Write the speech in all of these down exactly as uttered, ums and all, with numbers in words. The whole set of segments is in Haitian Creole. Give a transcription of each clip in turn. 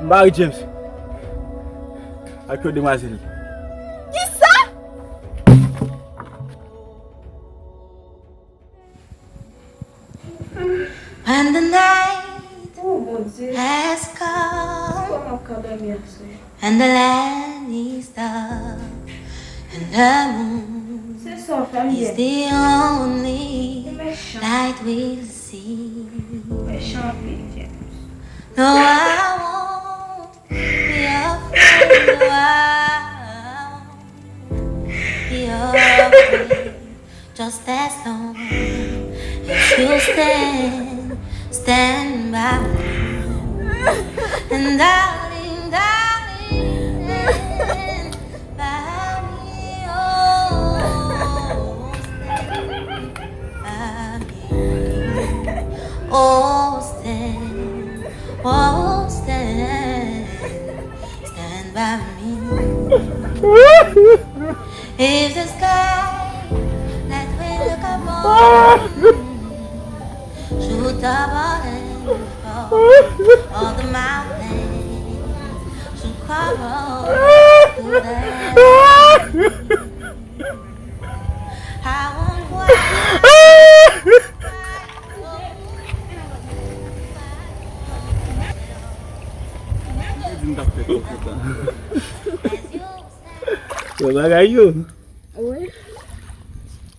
M mari James. Ak yon demwazèl. Kisa? When the night Oh, Bondye. Has come Kòman m ka dòmi aswè? And the land is dark and the moon Se sa w fè m is byen. The only Ou mechan. Light we'll see. Mechan anpil, James. No, I won't be afraid. No, I won't be afraid. Just as long as you stand, stand by me. And darling, darling, stand by me. Oh, stand by me. Oh, stand, oh, stand. Stand by me. If the sky that will come on should double and fall, all the mountains should crumble to dust. I won't cry. Di m t ap fè kòk kontan. Wè bagay yo. Wi.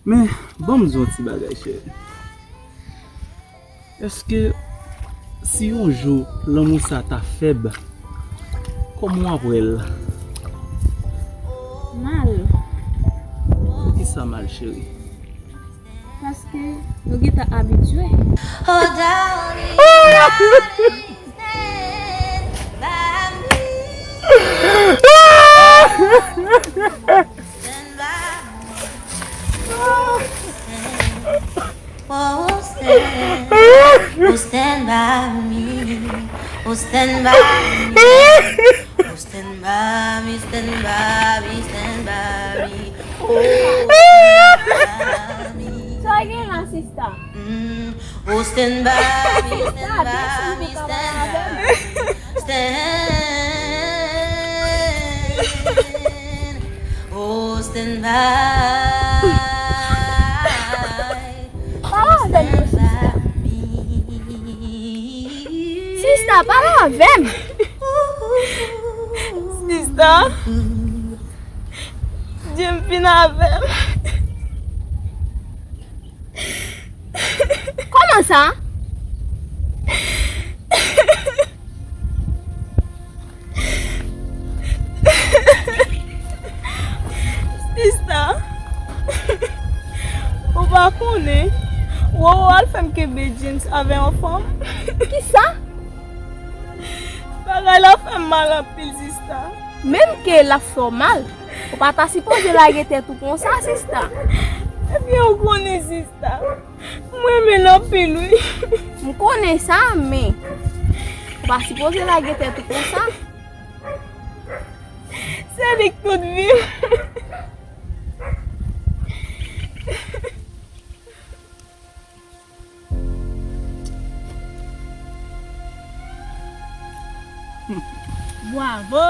Men, ban m di w yon ti bagay, cheri. Èske si yon jou lanmou sa ta fèb, kòman w ap wè l? Mal. Poukisa mal, cheri? Paske nou gentan abitye. Oh, darling, darling, stand by me. Stand by me. Oh, stand. Oh, stand. Oh, stand by me. Oh, stand by me. Oh, stand by me, stand by me, stand by me. Oh, stand by me. Sa gen la, sista? Mm. Oh, stand by me, stand by me, stand by me. Stand. Oh, stand by. Pale avè m, sista. Sista, pale avè m. Sista. Dye m vin avè m. Kòman sa? Sista, ou pa konnen, Wowo al fè m kenbe James avè yon fanm. Kisa? Bagay la fè m mal anpil, sista. Menm ke l ap fè w mal, ou pa ta sipoze lage tèt ou konsa, sista. Ebyen, ou konnen, sista. M renmen l anpil, wi. M konnen sa, men ou pa sipoze lage tèt ou konsa. Se li k tout vi m. Bwavo!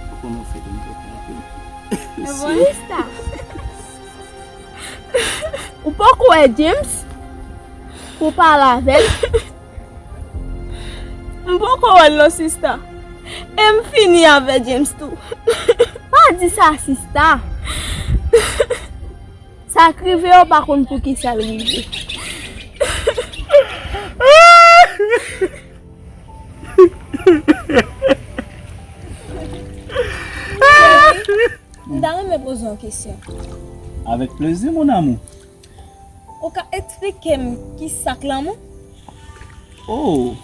Ou konnen w fè m kontan anpil. Evangelista. Ou poko wè James? Pou pale avè l? M poko wè l non, sista. E m fini avè James tou. Pa di sa, sista. Sa k rive yo pa konn poukisa l rive. M ta renmen poze w yon kesyon. Avèk plezi, mon amour. Ou ka eksplike m kisa k lanmou? Oh,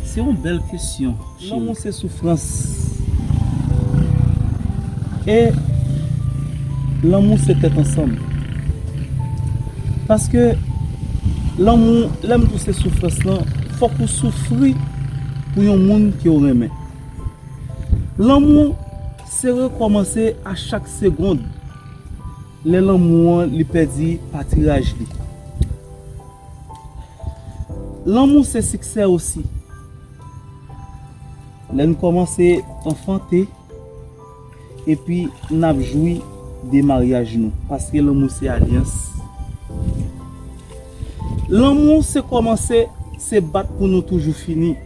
se yon bèl kesyon. Lanmou se soufrans. E lanmou se tèt ansanm. Paske lanmou, lè m di w se soufrans lan, fòk ou soufri pou yon moun ke w renmen. Lanmou se rekòmanse a chak segonn. Lè lanmou an li pèdi patiraj li. Lanmou se siksè osi. Lè n kòmanse anfante, epi n ap jwi de maryaj nou, paske lanmou se alyans. Lanmou se kòmanse, se bat pou nou toujou fini.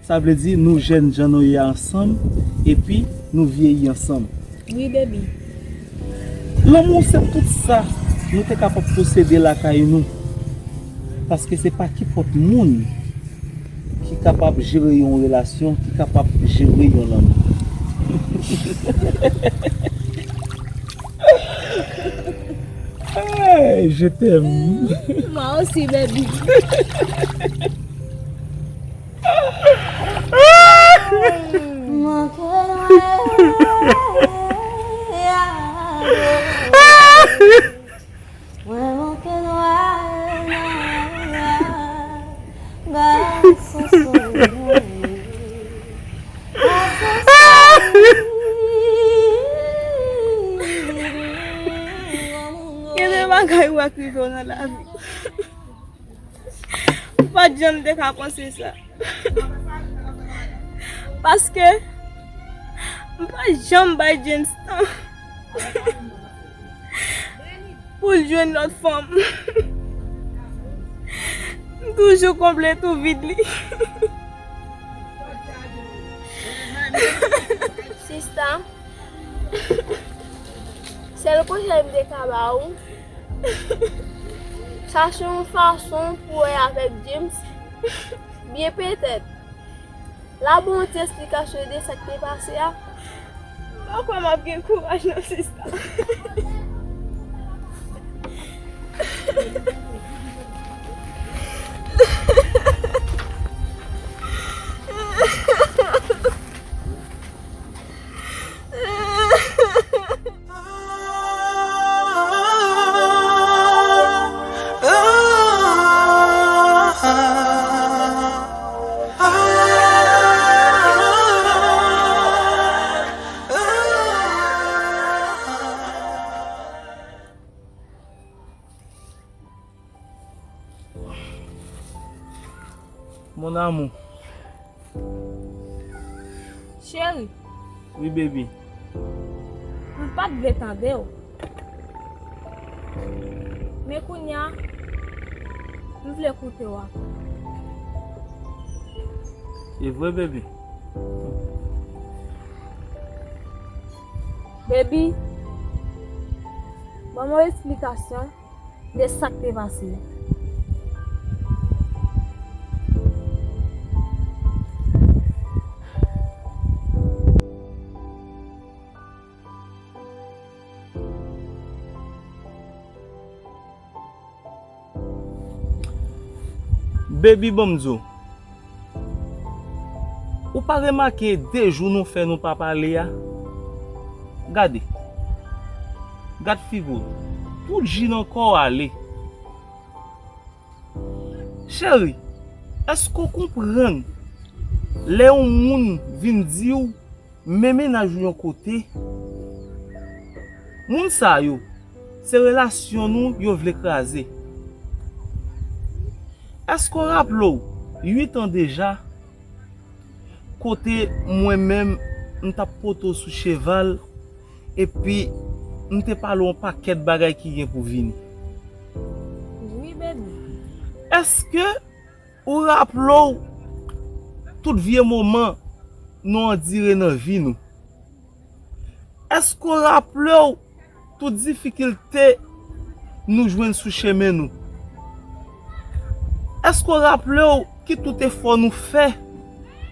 Sa vle di nou jèn jan nou ye ansanm, epi nou vyeyi ansanm. Wi, baby. Lanmou se tout sa nou te kapab posede lakay nou. Paske se pa kinpòt moun ki kapab jere yon relasyon, ki kapab jere yon lanmou. Hey, je t'aime. Moi aussi, baby. Gen de bagay ou wè k rive w nan lavi. M pa t janm te ka panse sa. Paske m pa janm bay James tan pou l jwenn lòt fanm. M toujou konble tou vid li. Sista, sèl konsèy m te ka ba ou, chache yon fason pou wè avèk James. Byen petèt, l ap ba w yon ti esplikasyon de sa k te pase a. M pa kwè m ap gen kouraj non, sista. Mon amour. Cheri. Wi, baby. M pa t vle tande w. Men kounye a, m vle koute w ankò. E vre, baby? Baby, ban m yon esplikasyon de sa k te pase a. Baby, ban m di w. Ou pa remake de jou nou fè nou pa pale a? Gade. Gad figi w. Tout ji nan kò w ale. Cheri, èske w konprann lè yon moun vin di w men mennaj ou yon kote? Moun sa yo, se relasyon nou yo vle kraze. Èske w raple w, uit an deja, kote mwen menm, m t ap pote w sou cheval, epi m te pale w yon pakèt bagay ki gen pou vini? Wi, baby. Èske ou raple w tout vye moman nou andire nan vi nou? Èske w raple w tout difikilte nou jwenn sou chemen nou? Èske w raple w ki tout efò nou fè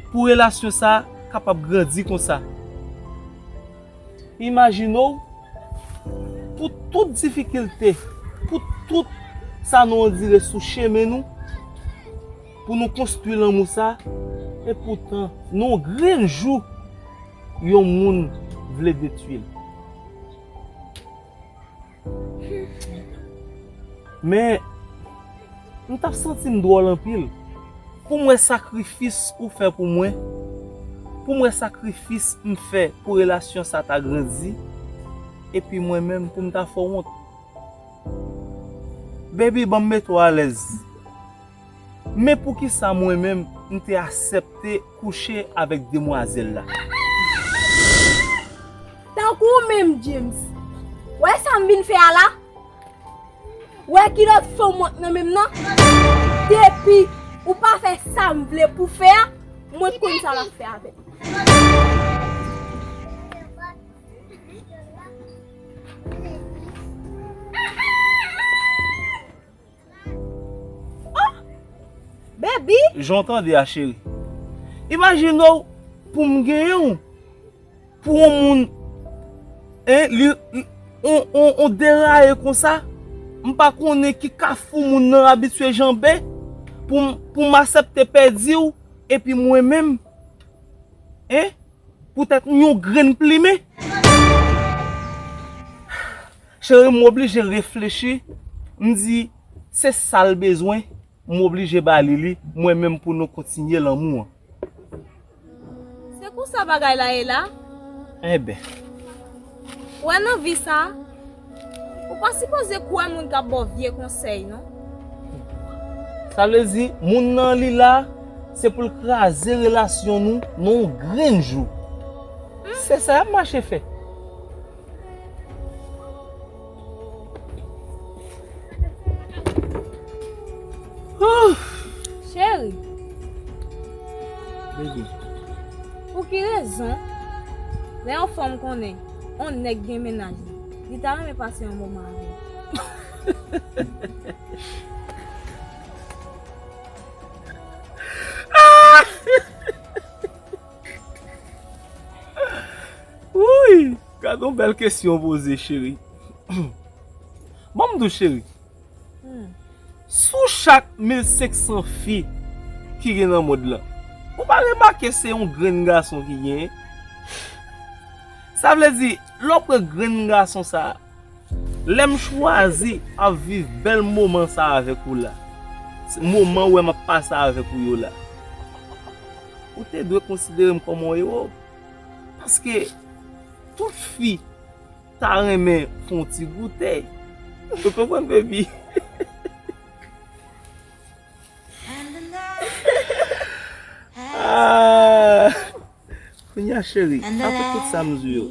pou relasyon sa a kapab grandi konsa? Imajine w, pou tout difikilte, pou tout sa nou andire sou chemen nou, pou nou konstwi lanmou sa, epoutan, nan yon grenn jou, yon moun vle detwi l. Men, m t ap santi m dwòl anpil. Pou m wè sakrifis ou fè pou mwen, pou m wè sakrifis m fè pou relasyon sa ta grandi, epi mwen menm pou m ta fè w wont. Baby, ban m mete w alèz. Men poukisa mwen menm, m te aksepte kouche avèk demwazèl la? Tankou w menm, James. Wè sa m vin fè a la? Wè ki lòt fanm w ap nan menm nan? Depi ou pa fè sa m vle pou fè a, mwen konn sa m ap fè avè l. Oh! Baby! Jan w tande a, cheri. Imajine w pou m genyen w, pou yon moun, en, li, li, on, on, on deraye konsa, m pa konnen ki kafou moun nan abitye janbe, pou m, pou m aksepte pèdi w, epi mwen menm, en, poutèt yon grenn plimen. Cheri, m oblije reflechi, m di, se sa l bezwen, m oblije ba li li, mwen menm pou nou kontinye lanmou an. Se konsa bagay la ye la? Enben. Ou wè nan vi sa, ou pa sipoze kwè moun k ap ba w vye konsèy, non. Sa vle di, moun nan li la, se pou l kraze relasyon nou nan yon grenn jou. Se sa y ap mache fè. Cheri. Baby. Pou ki rezon, lè yon fanm konnen yon nèg gen mennaj li, li ta renmen pase yon moman avè l? Wouy! Gad yon bèl kesyon w poze, cheri. Ban m di w, cheri. Hmm. Sou chak mil senk san fi ki gen nan mond lan, ou pa remake se yon grenn gason ki genyen? Sa vle di, lè w pran grenn gason sa a, lè m chwazi ap viv bèl moman sa avèk ou la, moman ou wè m ap pase avèk ou yo la, ou te dwe konsidere m kòm yon ewo. Paske tout fi ta renmen fè yon ti goute. Ou konprann, baby? Ah! Kounye a, cheri, apre tout sa m di w yo,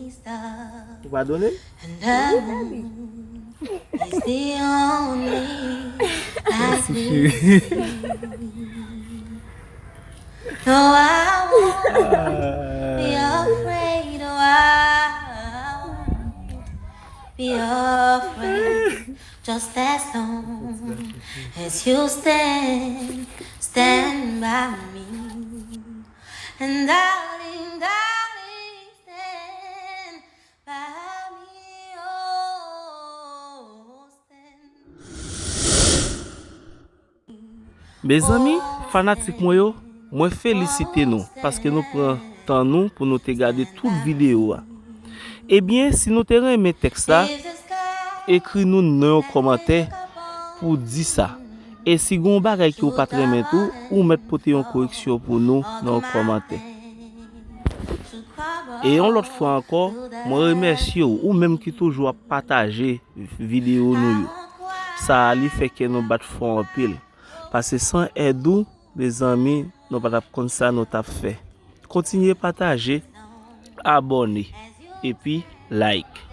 ou padone m? Wi, baby. Mèsi, cheri. No, I won't be afraid. No, I won't be afraid. Just as long as you stand, stand by me. And darling, darling, stand by me. Oh, stand. Mezanmi, fanatik mwen yo, mwen felisite nou paske nou pran tan nou pou nou te gade tout videyo a. Ebyen, si nou te renmen tèks la, ekri nou nan yon kòmantè pou di sa. E si gen yon bagay ke w pa t renmen tou, ou mèt pote yon koreksyon pou nou nan yon kòmantè. E yon lòt fwa ankò, mwen remèsye w, ou menm ki toujou ap pataje videyo nou yo. Sa a, li fè kè nou bat fò anpil. Paske san èd ou, mezanmi, nou pa t ap konn sa nou t ap fè. Kontinye pataje, abòne, epi like.